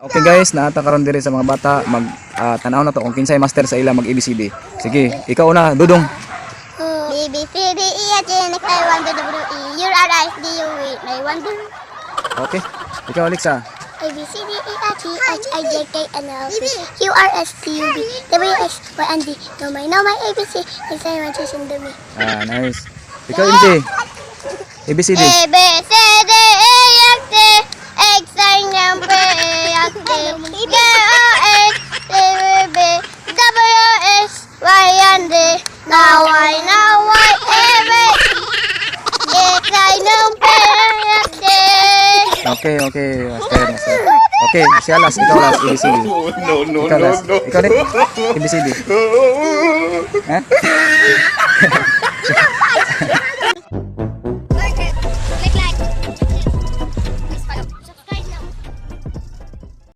Okay guys, naa ta karon diri sa mga bata mag tan-aw nato kung kinsay master sa ila mag ABCD. Sige, ikaw na, Dudong. B, B, C, D, E, F, G, H, I, 1, 2, W, E, U, R, S, D, U, V, I, 1, 2. Okay. Ikaw, Alexa. A, B, C, D, E, F, G, H, I, J, K, L, M, N, P, Q, R, S, T, U, V, W, X, Y, and D. Know my A, B, C, S, I, 1, 2, and me. Ah, nice. Ikaw, MJ. ABCD. A, B, C, D, E, F, G, X, I, M, P, F, T, Q, R, S, T, U, V, W, X, Y, and D. Now I know why A, B, X, I, M, P, F, T. Okay. Master, master. Okay, siya last. Ikaw last, ABCD. No, no, Ikaw no, last. No. Ikaw din. ABCD. Ha?